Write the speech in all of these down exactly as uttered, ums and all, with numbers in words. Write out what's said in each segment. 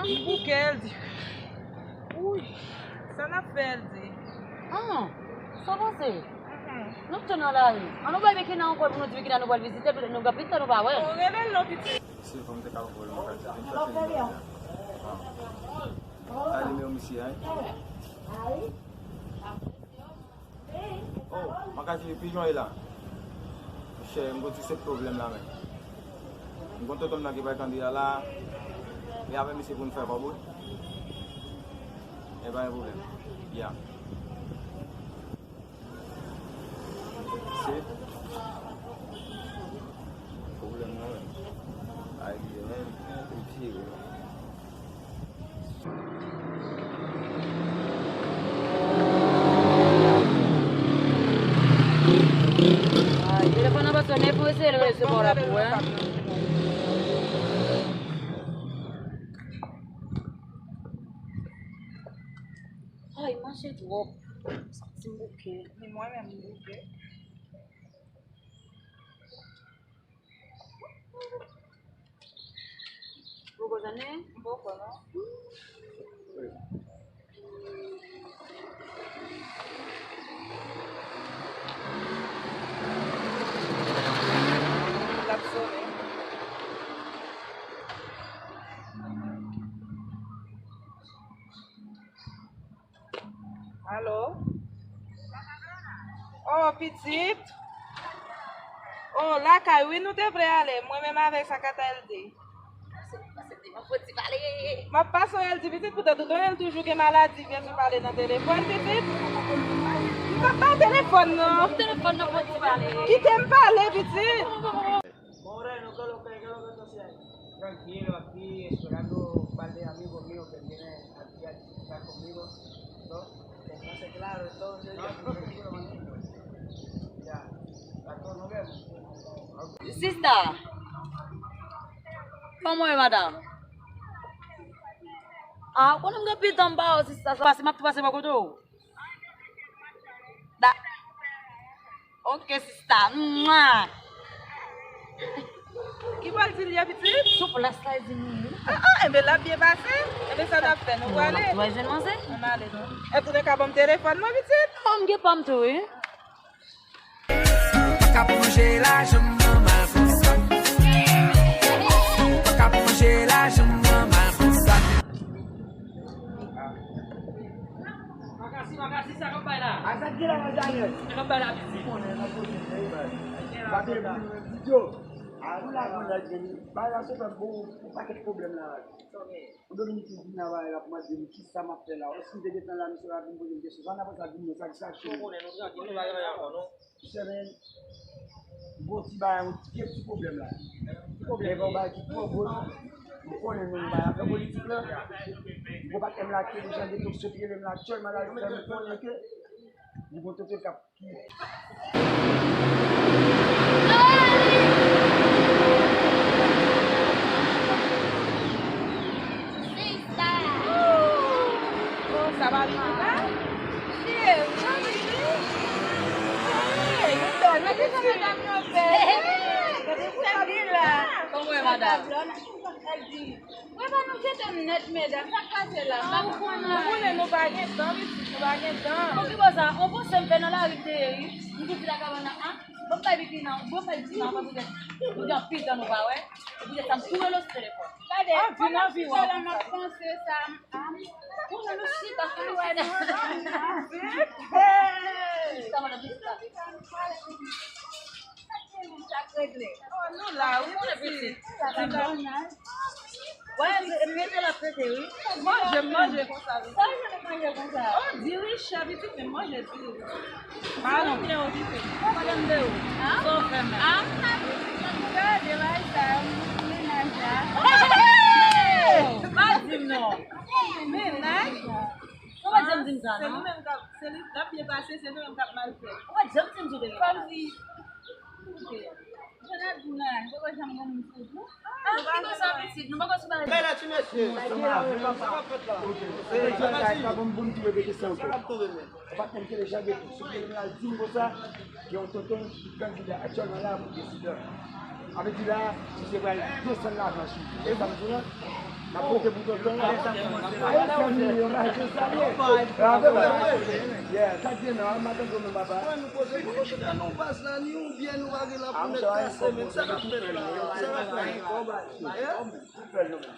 M bouke, Eldi. Wouy, sa n ap fè, Eldi? Ah, sa w panse? Mhm. Nou tou nan lari. An nou bay Bikina yon kòl pou nou di Bikina nou pral vizite, nou gen anpil tan nou pa wè l. Oh, rele l non, pitit. Si fò m te ka vòlè yon kantite, m chache l jodi a. Ah. Alime w, misye, ay. Oh, makasi, pijon e la. Monchè, m gon ti sèt pwoblèm la menm. M gon tonton m nan ki bay kandida la. E avè misye pou n fè kòb wi. E pa gen pwoblèm. Ya. Se pwoblèm nan menm. Ay, li menm, li tire. Ay, telefòn nan pa sonnen, pou eseye resevwa w la pou wè. Ay, mache twòp. Santi m bouke. Ni mwen menm m bouke. Poko sonnen? Poko, non. L ap sonnen. Alo? Oh, pitit? Oh, lakay, wi, nou te vle ale. Mwen menm avèk Sakata Eldi. M ap pase w, Eldi, pitit, poutan tonton L toujou gen maladi, vin sou pale nan telefòn, pitit. M p ap ba w telefòn, non. Telefòn nan, poti pale. Kite m pale, pitit. Moreno, ¿qué es lo que, qué es lo que tú haces ahí? Tranquilo, aquí esperando un par de amigos míos que vienen aquí a disfrutar conmigo. ¿No? Entonces, claro, entonces ya, ya, nos vemos. Sista, kòman w ye, madanm? Ah, konnen m gen pitan m pa w, sista. Sa pase, m ap tou pase bò kote w. Da. Ok, sista. Mwa. Ki bò l di l ye, pitit? Sou plas la, l di m wi. Ah, ah, enben, l ap byen pase. Enben, sa n ap fè, nou prale? Mwen jwenn manzè. Ann ale, non. Èske w te ka ban m telefòn mwen, pitit? Oh, m gen pa m tou, wi. Ou pa ka plonje lajan m nan mal konsa. Ou pa ka plonje lajan m nan mal konsa. Makasi, makasi, sa k ap bay la? A sa k gen la, Daniel? Sa k ap bay la, pitit? Ou konnen, nan kote, men, bay. Gade, pou nou menm, video. A, nou la, nou la, gen, bay la, se fè bon, yon pakèt pwoblèm la. Yon Dominiken vin la, bay la, pou mande m kisa m ap fè la. Èske m te gentan la, misye va vin poze m kesyon. Sa n ap fè sa, vin, sa k sa, cheri? Ou konnen, nou trankil, nou pa gen anyen ankò, non. Sèmen, bon ti bagay, yon ti, kèk ti pwoblèm la. Gen yon bagay ki twò gwo. M konnen nou, nou pa afè politik la. Gwo patnè m la ki deja gen tou sot rele m la aktyèlman la, m konnen ke li gon tonton k ap ki. Sista! Oh, sa pa vin la? Cheri, sa vin? Hey, nou bèl, men kisa medam yo bèl? Hey, sa vin la? Kòman w ye, madanm? Mwen pa nou jete m nèt, medam, sa k pase la? M pa konprann anyen. Ou konnen nou pa gen tan, pitit, nou pa gen tan. Bon, ki bò sa? On panse m fè nan lari m te ye, wi. M tou vin nan kabann nan, an? Bon, bay pitit nan, bon, bay pitit nan, pa poutèt nou gen anpil tan nou pa wè. E poutèt sa, m tou rele w sou telefòn. Gade, pandan m sèlman m ap panse sa, m, a, m, ou nan nou chita, fè nou wè nan. Chita, madanm, chita. Sa k regle? Oh, nou la, wi, pitit. Sa va, nice. Wè, rete l ap rete, wi. Manje, manje konsa, wi. Sa w jwenn manje konsa? Oh, diri chè, pitit, men manje diri. Pa nan byen okipe. Pwoblèm de ou. Sa w fè menm? Ah, m pa di sa, m gade bagay sa, m mennaj la. Hey! Pa di m non. Mennaj? Ou pa janm di m sa, non? Se li menm k ap, se li k ap byen pase, se nou menm k ap mal fè. Ou pa janm di m sou telefòn. Kòmsi, koute, jan n ap di m la, se pa janm gen moun sou tou. Ah, ki konsa, pitit, nou poko sou bagay. Bagay la ti mesye. Sa k ap fèt la? Sa k ap di? Sa k ap tonbe menm? Ou pa t menm telechage pou sou telefòn la, di m konsa, gen yon tonton ki kandida aktyèlman la pou prezidan. Sa vle di la, misye pral desann lajan sou ou. E sa m di w la? N ap pote pou tonton an. Ay, fanmi yo, bay se salye. Bravo, bravo. Yeah, sa k gen nan, madanm, mwen, papa. Mwen, nou poze pou nou chita nan baz la, ni yon byè, nou pa gen la pou nèg kase, men sa n ap fè la, sa n ap fè. Hein?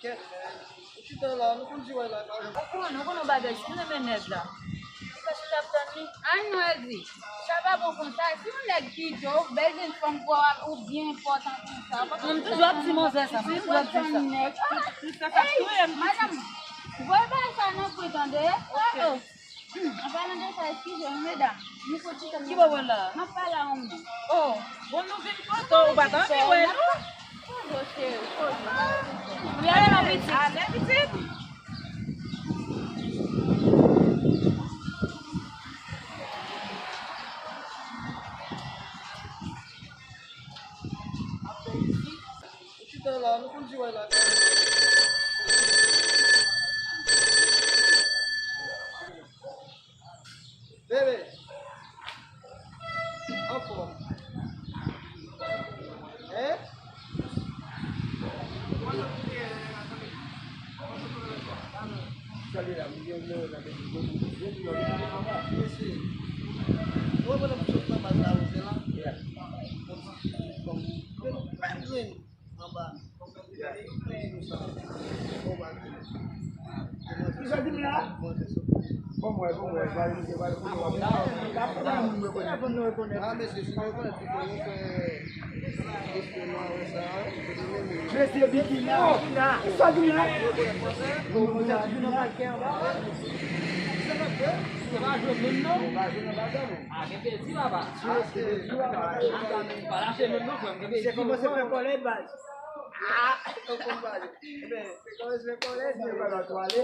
Kèt, men. Ou chita la, nou konn di wè la, pa. Ou konnen, ou konnen bagay, si nou renmen nèg la. Ou pa chita ap tann li. An nou di, sa pa bon konsa. Si yon nèg kite w, bèl jenn fanm pou w, ou byen enpòtan konsa. Mwen toujou ap di manzè sa, mwen toujou ap di sa. Nèg, tout sa k ap touye m. Madanm, voye bagay sa nan kwen, tande? Oh, oh. An palan de sa, eskize m, medam. Nou fò ti tann. Ki bò w la? M ap pale a yon moun. Oh, bon, nou vin kote w, ou pa t anvi wè nou? Poze w, cheri, poze w. Ou ale la, pitit? Ale, pitit. Ou chita la, nou konn di wè la. Bebe. Anfòm. Hein? Salye la, m gen yon nan peyi, bon, bon, bon, bon, mesye. Ou wè pandan m sot nan baz la, ou se la? Yeah. Bon, bon, bon, bon, bon, anba. Ki sa di m la? Bon, mwen, bon, mwen, ba li, ba li, ba li. Ah, mesye, si nou rekonèt pito, nou fè respè nou avè sa, mesye Bikina. Ki sa di m la? Bon, mwen, sa di m la. Se pa jwe moun, non. Se pa jwe nan bagay, non. Ah, gen plezi, papa. Ah, gen plezi, papa. Ah, pa lache moun, non, frè m, gen plezi. Se kòmanse fè kòlèt, baz. Ah, ou konn pale. Ebyen, se kòmanse fè kòlèt, men pa la twale.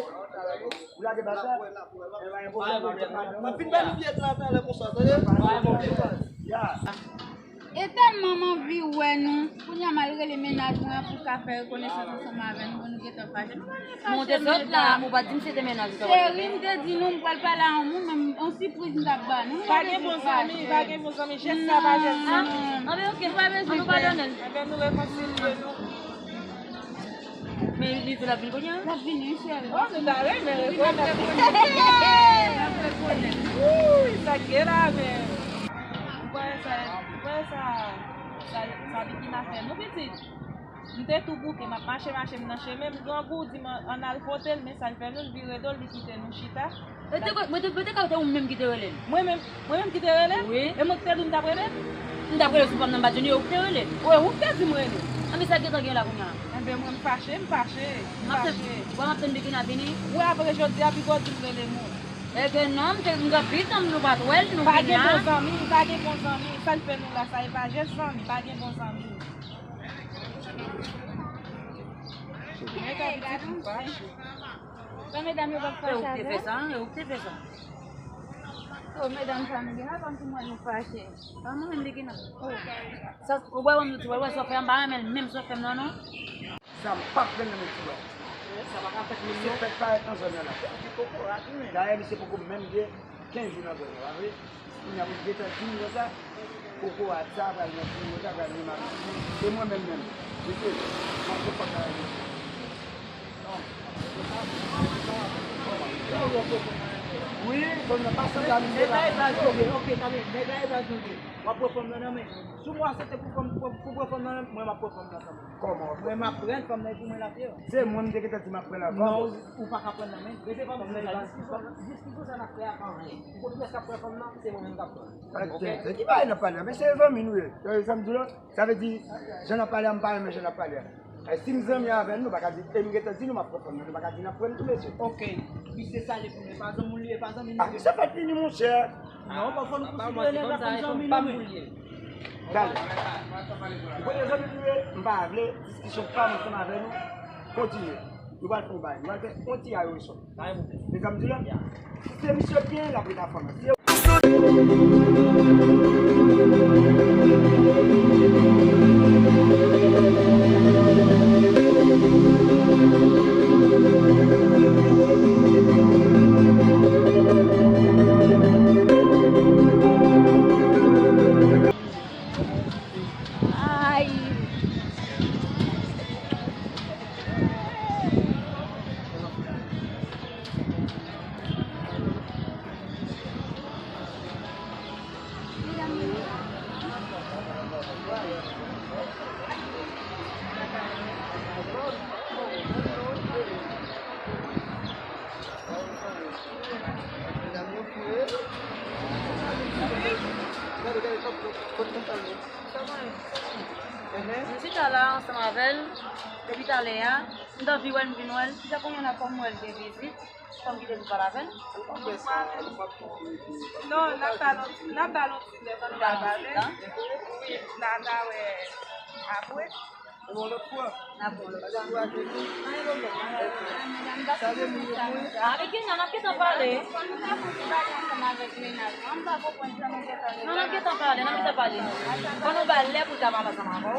Ou lage basa. E pa gen pwoblèm, ou lage basa. M ap vin ba nou byèt la talè konsa, tande? Pa gen pwoblèm. Ya. E tèlman m anvi wè nou. Kounye a m al rele mennaj mwen an pou l ka fè rekonesans ansanm avè nou, bon, nou gentan fache. Nou pa gen fache, medam. Monte sot la, ou pa di m se te mennaj ou te wè. Cheri, m te di nou m pral pale a yon moun, men yon sipriz m t ap ba nou. Pa gen bon zanmi, pa gen bon zanmi, jès sa pa jès zanmi. Non. Anben, ok, nou pa bezwen pè. Anben, nou rekonsilye nou. Men li di l ap vin kounye a? L ap vin, wi, cheri. Oh, nou ta renmen rekonèt. N ap rekonèt. Wouy, sa k gen la, men. Ou pa wè sa, ou pa wè sa, sa, sa Bikina fè nou, pitit? M te tou bouke, m ap mache, mache, m nan chemen, m grangou, di m an, ann al kote l, men sa l fè nou, l vire do l, li kite nou chita. Mwen te, mwen te, mwen te ka wè se ou menm ki te rele l. Mwen menm, mwen menm ki te rele l? Wi. E mwen ki te di w m t ap rele l? M t ap rele sou fanm nan, m pa t jwenn li, e ou ki te rele l. Wi, ou ki te di m rele l. Anben, sa k gentan gen la kounye a? Anben, mwen m fache, m fache, m fache. Bon, m ap tann Bikina vini. Wi, apre jodi a, pi bò di m rele m. Ebyen non, m te, m t ap viv tann nou pa t wè l, nou vini a. Pa gen bon zanmi, pa gen bon zanmi. Sa l fè nou la, sa e pa jès zanmi, pa gen bon zanmi. Nèg la pitit m fache. Sa medam yo p ap fache avè m? E ou ki te fè sa, e ou ki te fè sa. Oh, medam sa m gen la, kòmsi mwen nou fache. Pa mwen menm, Bikina. Oh. Sa, ou wè, ou wè, sa w fè, m pa renmen l, menm sa w fè m nan, non. Sa m p ap pran nan men tibwa. Sa pa ka fèt menm non. Misye fèk parèt nan zòn nan la. Dayè, misye poko menm gen kenz jou nan zòn nan, pa vre? Kounye a pou l gentan di m konsa, kokorat sa pral nan timoun sa pral gen mal. E mwen menm menm, mesye, m ap fè fòs avè misye. Wi, fanm nan pa sanble a misye la. Nèg la e baz nou ye, ok, tande, nèg la e baz nou ye. W ap pran fanm nan nan men. Si w aksepte pou fanm, pou, pou pran fanm nan, mwen m ap pran fanm nan kanmenm. Kòman w ap pran? Mwen m ap pran fanm nan, e pou mwen l ap ye. Se mwen m te gentan di m ap pran l avan. Non, ou pa ka pran l nan men. Rete fanm nan, diskisyon, diskisyon sa n ap fè a pa anyen. Ou konn kiyès k ap pran fanm nan? Se mwen menm k ap pran. Ok. Se ki bagay n ap pale a? Men se zanmi nou ye. Tande sa m di w la? Sa vle di, jan n ap pale a, m pa renmen jan n ap pale a. E si m zanmi avè l, nou pa ka di, e m gentan di nou m ap pran fanm nan, nou pa ka di n ap pran l tou, mesye. Ok. Misye sa li pou nou, e pa zanmi nou li ye, e pa zanmi nou li ye. A, misye fèt vini, monchè. Non, pafwa nou konsidere nèg la kòm zanmi nou, men. Dale. Ou konnen zanmi nou ye, m pa vle diskisyon pa m ansanm avè nou kontinye. Nou pral fè yon bagay, nou pral fè yon ti ayo resò. Mezanmi, di lòt, si se misye k genyen, l ap ret ak fanm nan. Si se Ay. Mwen chita la ansanm avè l depi talè a. M t anvi wè l, m vin wè l. Deja konnya la, kòm m wè l gen vizit, fò m kite l pou pale avè l. Non, n ap ba l on ti, n ap ba l on ti lè pou nou pale. Wi, n a, n a wè apre. N a pran lòt fwa. Avèk Kenya, n ap gentan pale. Non, n ap gentan pale, n ap gentan pale. Fò nou ba l lè pou l ka pale ansanm avè w.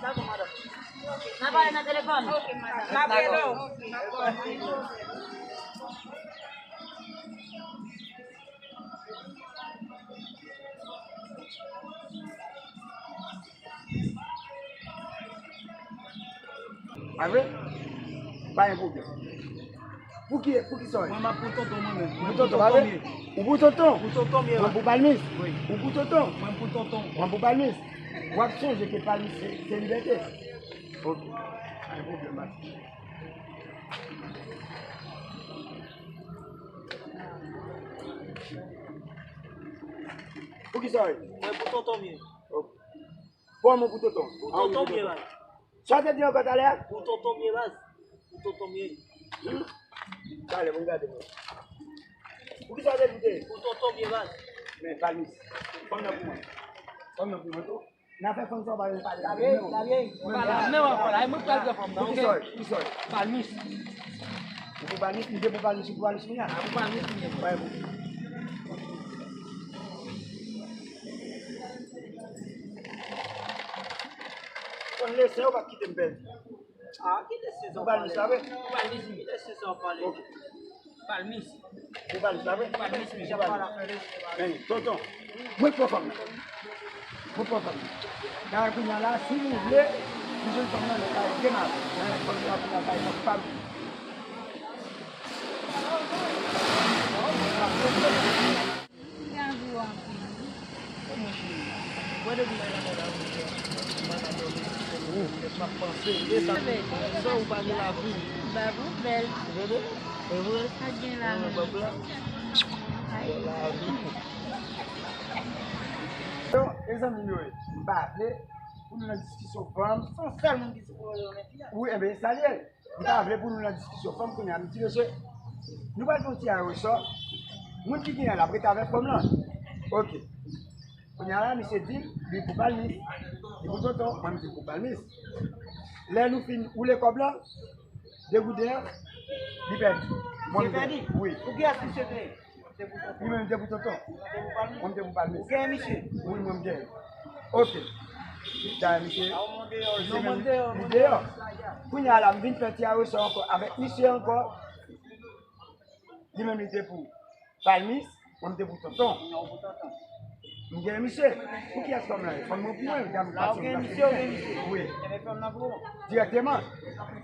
Dakò, madanm. N a pale nan telefòn. N a pale. Pa vre? Pa gen pwoblèm. Pou ki, pou ki sa w ye? Mwen, m ap pou tonton mwen menm. Pou tonton, pa vre? Ou pou tonton? Pou tonton m ye la. Mwen pou palmis? Wi. Ou pou tonton? Mwen pou tonton. Mwen pou palmis? W ap sonje ke palmis se, se libète. Ok. Pa gen pwoblèm, baz. Pou ki sa w ye? Mwen pou tonton m ye. Ok. Bon, mwen pou tonton. Pou tonton m ye, baz. Sa w te di ankò talè a? Pou tonton m ye, baz. Pou tonton m ye. Hmm? Talè, bon, gade mwen. Pou ki sa w te di w te? Pou tonton m ye, baz. Men, palmis. Fanm nan pou mwen. Fanm nan pou mwen tou. N a fè fanm sa w pa vle pale. Talè, talè. Men w ankò la, e mwen k pral pran fanm nan, ok? Pou ki sa w ye? Pou ki sa w ye? Palmis. Ou pou palmis, m te pou palmis, ou pou palmis kounye a. A, pou palmis kounye a. Wè, bon. Konn lese yo pa kite m pèdi. A, ki lese sa w pale? Ou palmis la vre? Ou palmis, ki lese sa w pale? Ok. Palmis. Ou palmis la vre? Palmis, misye ap pale afè lese. Men, tonton, mwen pran fanm nan. Mwen pran fanm nan. Kay kounye a la, si nou vle, nou jwenn fanm nan nan kay demen. Fanm nan kounye a kay fanm pa m. Ou, m ap panse, e sa, san ou pa gen lavi. Babou bèl. Ou tande? E vre? Pa gen lavi. Babou la. Ay. Lavi. Yo, e zanmi m yo ye. M pa vle pou nou nan diskisyon fanm. Se yon sèl moun ki sipòte yo, men ki la. Wi, enben, e sa l ye. M pa vle pou nou nan diskisyon fanm kounye a. M di, mesye, nou pral fè yon tiraj osò. Moun ki genyen l ap rete avèk fanm lan. Ok. Kounye a la, misye di l, li pou palmis. Li pou tonton, mwen, m di l pou palmis. Lè nou fin woule kòb lan, degouden an, li pèdi. Mwen, m pèdi? Wi. Pou kiyès misye te ye? Li menm te pou tonton. Mwen te pou palmis. Ou genyen misye? Wi, mwen m genyen. Ok. Dayè misye, misye menm, li deyò. Kounye a la, m vin fè tiraj osò ankò avèk misye ankò. Li menm li te pou palmis, mwen m te pou tonton. M genyen misye. Pou kiyès fanm lan ye? Fanm mwen pou mwen, gade m pase. La ou genyen misye, ou genyen misye. Wi. Enben fanm nan pou ou. Dirèkteman.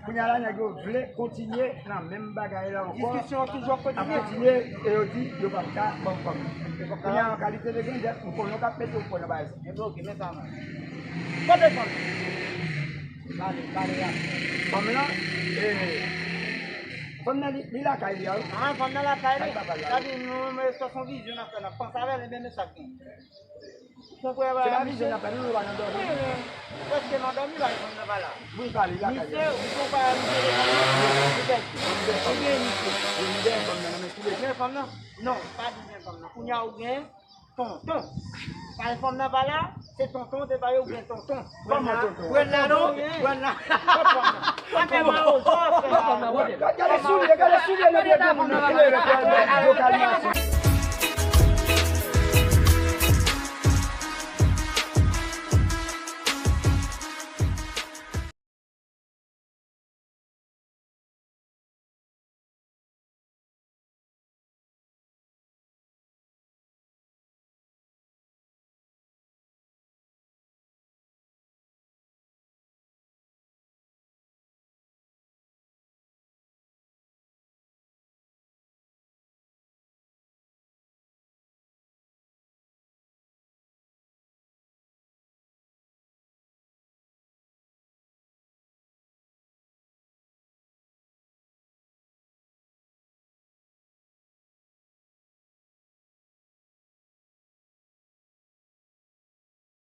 Kounye a la, nèg yo vle kontinye nan menm bagay la ankò. Diskisyon an toujou ap kontinye. Ap kontinye, e yo di yo p ap ka ban m fanm nan. Kounye a, an kalite de grandèt, m konnen w k ap mete w kwè nan bagay sa. Enben, ok, men sa, man. Kote fanm nan? Pale, pale a. Fanm lan, e, fanm nan, li, li lakay li a, wi. A, fanm nan lakay li? Sa di nou, men sa se yon vizyon n ap fè, n ap panse avè l, enben, men sa k gen. Ou konprann? Se pa vizyon n ap fè, nou, nou pa nan dòmi. Wi, men prèske nan dòmi, bagay fanm nan pa la. Wi, pale, la, misye, ou konprann, misye, li gen fanm nan, li gen misye. Wi, m gen fanm nan, men sou li. Men fanm nan? Non, pa di men fanm nan. Kounye a ou gen tonton. Pale fanm nan pa la, se tonton, te pale ou gen tonton. Kòman tonton? Pran la non, pran la. Pran la. Gade soulye, gade soulye nan pye de moun nan klere pou al vokalman.